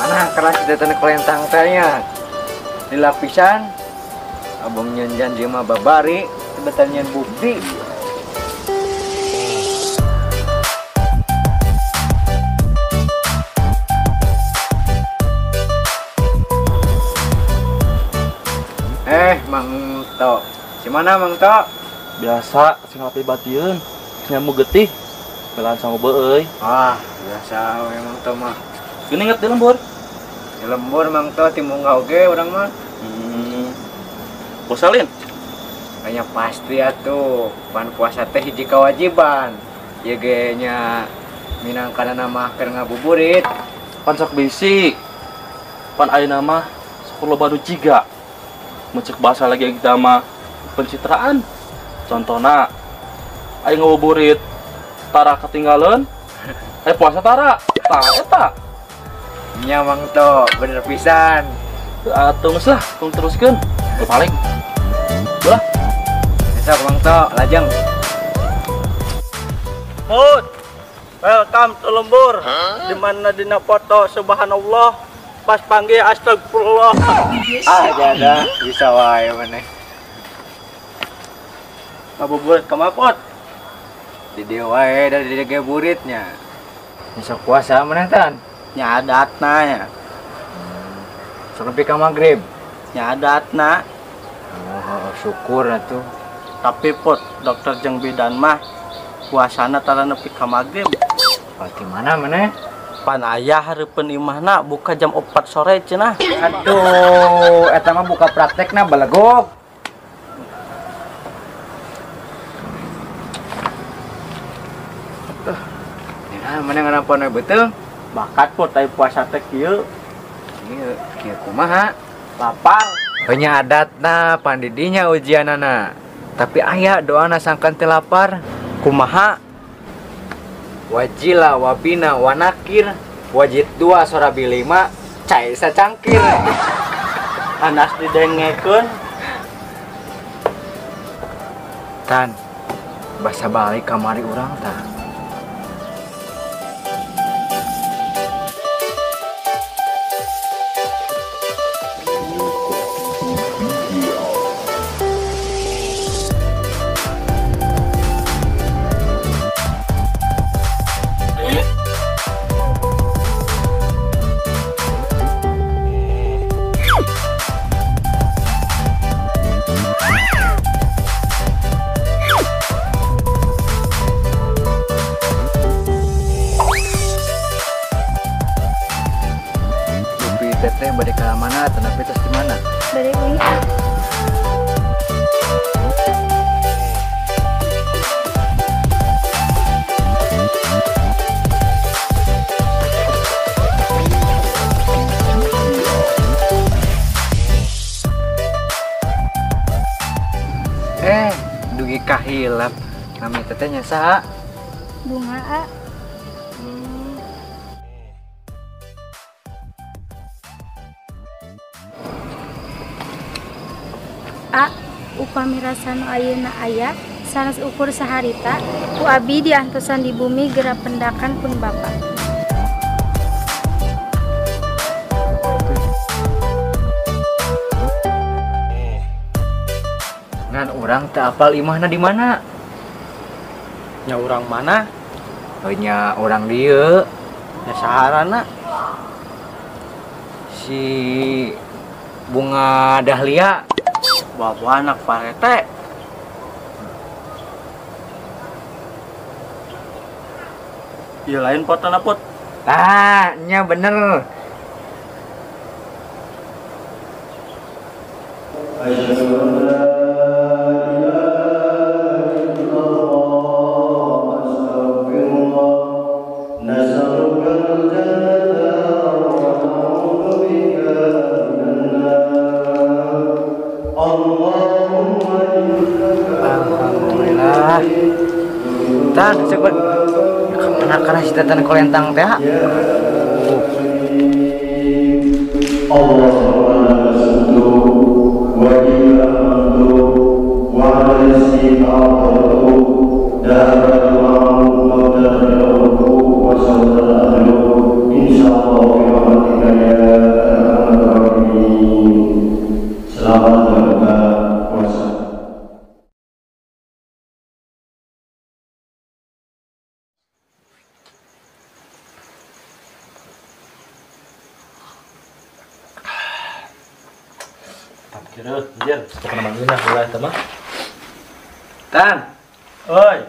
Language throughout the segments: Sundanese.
Mana keras datang kelentang tanya. Di lapisan abang nyen janji mah babari, sebetan nyen bukti. Mang To. Si mana Mang To? Biasa sing rapi batieun, nyamuk getih. Pelan sama beueuy. Ah, biasa we Mang To mah. Geuning di lembur. Di lembur Mang To timunggah oge urang mah. Puasa lin? Kayaknya pasti atuh. Pan puasa teh hiji kewajiban. Ieu ge nya minangkana mah keur ngabuburit. Pan sok bisi. Pan ayeuna mah sok loba nu jiga. Mencek bahasa lagi kita mah pencitraan. Contohna ayo ngabuburit tara ketinggalan, puasa tara, tah eta. Nya Mang To, bener pisan. Atuh geus lah, tong teruskeun. Paling. Ulah. Besok Mang To, lajeng. Put. Welcome to lembur. Di mana dina foto subhanallah. Pas panggil astagfirullah. Ah, jada, bisa wae maneh. Ngabuburit ka mapot. Di dieu wae da di dieu buritnya. Besok puasa maneh tan? Nya adatna nya. Sok nepi ka magrib. Nya adatna. Oh, syukur atuh. Tapi pot dokter jeung bidan mah puasana tara nepi ka magrib. Pati mana maneh? Pan ayah hareupeun imahna buka jam 4 sore cenah. Aduh, eta mah buka praktekna belegog. Ya, mana ngarampon we beuteung? Bakat pot aya puasa teh kieu. Kieu, kieu kumaha? Lapar. Heunya adatna pan di dinya ujianana. Tapi aya doana sangkan teu lapar. Kumaha? Wajila wabina wanakir wajid dua sorabi lima cai sacangkir. Anas didengekeun. Tan basa balik kamari urang tah. Teteh bade ka mana tapi tos di mana? Bade uih. Dugi kahilap. Nami teteh nya saha? Bunga A. A upami rasanu ayeuna aya sanes ukur saharita ku abi diantosan di bumi gera pendakan pun bapa. Ngan urang teu apal imahna di mana? Nya urang mana? Nya urang dieu. Nya saharana? Si Bunga Dahlia. Bawa anak parete. Iya lain potana pot. Ah, nya bener. Alhamdulillah. Tan, cepet. Kemana karena si tatan kolentang teh? Aduh, anjir, pokona mah ngeunah ulah eta mah. Tan. Oi.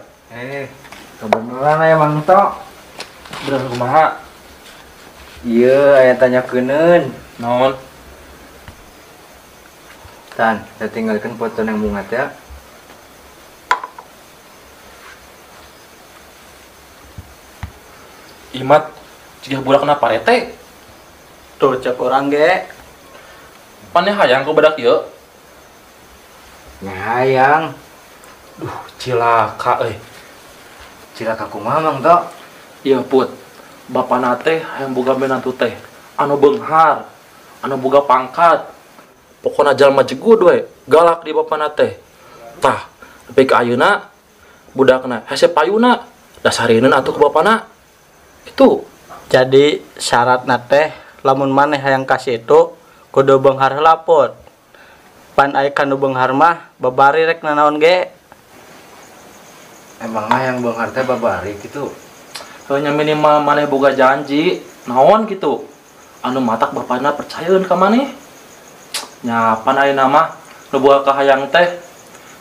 Kebeneran aya Mang To. Bener kumaha? Ieu aya tanyakeun. Naon? Tan, kita tinggalkan foto yang bunga teh. Imat, jika budak kena parete. Tuh cek orang ge. Pane hayang ku badak ieu? Nya hayang. Duh, cilaka euy. Cilaka kumaha Mang To? Iya Put, bapana teh hayang boga menantu teh anu beunghar, anu boga pangkat. Pokona jalma jegud we, galak di bapana teh. Tah, nepi ka ayeuna budakna hese payuna, dasarineun atuh ku bapana. Itu. Jadi syaratna teh lamun maneh hayang ka situ kudu beunghar heula Put. Pan aya kanu beunghar mah babari rek nanaon ge. Emang hayang beunghar teh babari kitu. Heuh nya minimal maneh boga janji naon kitu. Anu matak bapana percayaeun ka maneh. Nya pan ayeuna mah nu boga kahayang teh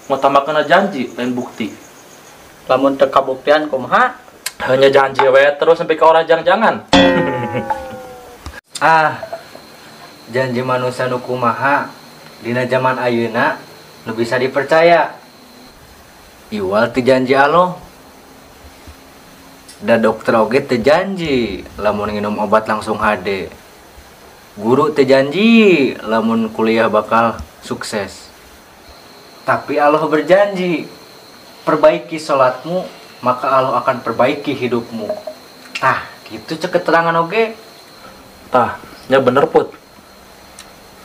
ngutamakeun janji lain bukti. Lamun teu kabuktian kumaha? Hanya janji we terus sampai ke orang jangan-jangan. Ah, janji manusia nu kumaha dina zaman ayeuna nu bisa dipercaya. Iwal teu janji Allah. Da dokter oge teu janji lamun nginum obat langsung hade. Guru teu janji lamun kuliah bakal sukses. Tapi Allah berjanji, perbaiki sholatmu, maka Allah akan perbaiki hidupmu. Tah, gitu cek keterangan oge. Tah, nya bener Put.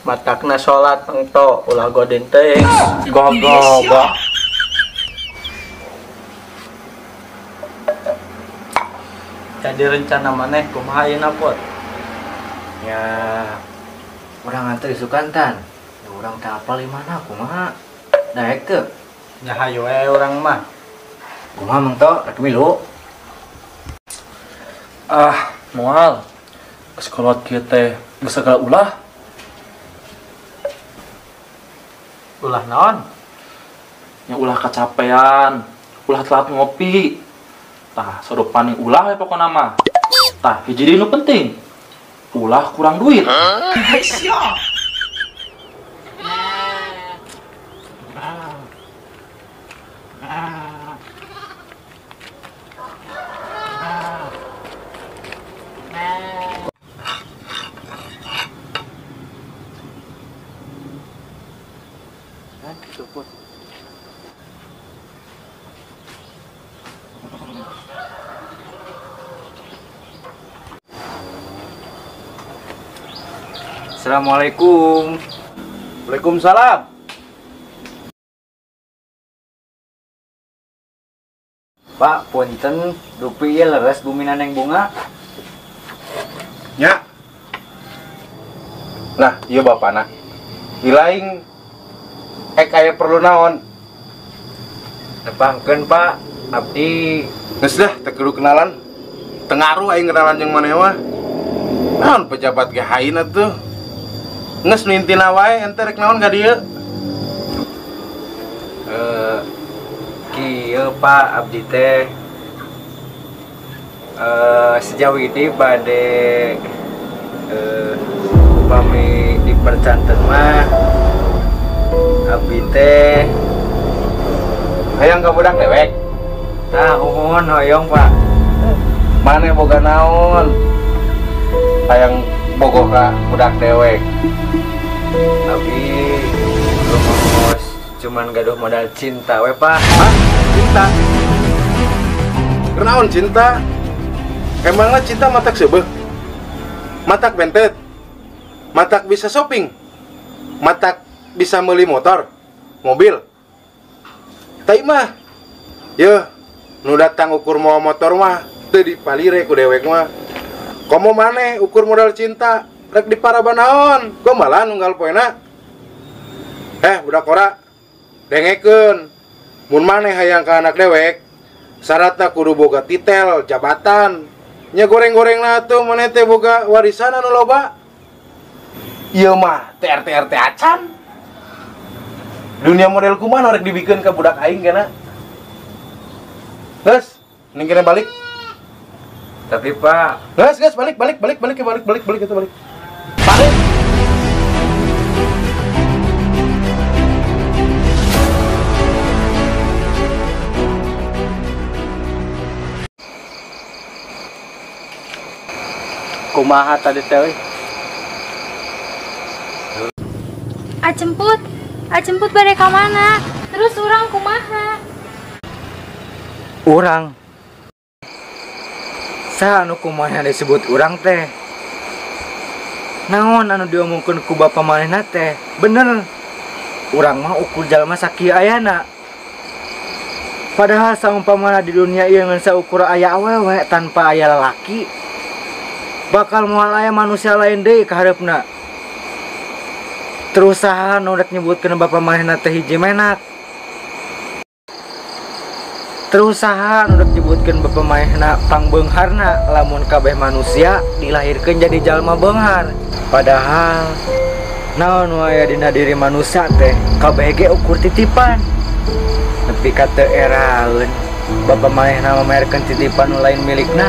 Matakna sholat engto ulah godin teuing. Gagah. Jadi rencana maneh kumaha ayeuna Put? Ya, urang nganter isukan Tan. Ya urang teh apal di mana kumaha? Daek teu? Nya hayu we urang mah. Kumaha Mang To, rek milu? Ah, moal. Geus kolot kieu teh geus sagala ulah. Ulah naon? Nya ulah kacapean, ulah telat ngopi. Tah, sarupani ulah we pokona mah. Tah, hiji deui nu penting. Ulah kurang duit. Assalamualaikum. Waalaikumsalam. Pak, punten, dupi ieu leres bumina Neng Bunga. Nya. Nah, ieu bapana. Ilaing ek aya perlu naon? Nepangkeun, Pak. Abdi geus dah teu kudu kenalan. Teu ngaruh aing kenalan jeung maneh mah. Naon pejabat ge hain atuh. Geus nu intina wae ente rek naon ka dieu? Kieu Pak, abdi teh sejauh ini bade upami dipercanten mah abdi teh hayang ka budak dewek. Tah uhun hoyong Pak. Maneh boga naon? Hayang bogoh ka budak dewek. Abi rumus cuman gaduh modal cinta we Pak. Hah? Cinta? Kenaon cinta? Emangnya cinta matak seubeuh? Matak bentet? Matak bisa shopping? Matak bisa meuli motor? Mobil? Tai mah. Yeuh, nu datang ukur mawa motor mah teu dipalire ku dewek mah. Komo maneh ukur modal cinta rek diparaban naon? Gombalan unggal poena. Budak ora, dengekeun. Mun maneh hayang ka anak dewek, syaratna kudu boga titel, jabatan. Nya goreng-gorengna atuh maneh teh boga warisan anu loba. Ieu mah teh RT RT acan. Dunia model kumaha rek dibikeun ka budak aing kena. Geus, ning kena balik. Tapi Pak, geus geus balik balik balik balik balik balik balik itu balik. Balik. Kumaha tadi teh euy? Acemput, acemput bade ka mana? Terus urang kumaha? Urang. Saha anu kumaha disebut urang teh? Naon anu diomongkeun ku bapa manehna teh? Bener. Urang mah ukur jalma sakieu ayana. Padahal saumpamana di dunia ieu ngan saukur aya awewe tanpa aya lalaki, bakal moal aya manusia lain deui ka hareupna. Terus saha nu rek nyebutkeun bapa manehna teh hiji menak? Terus saha nu rek nyebutkeun bapa manehna pangbeungharna lamun kabeh manusia dilahirkeun jadi jalma beunghar. Padahal naon nu aya dina diri manusia teh kabeh ge ukur titipan. Nepi ka teu eraeun bapa manehna mamerkeun titipan nu lain milikna.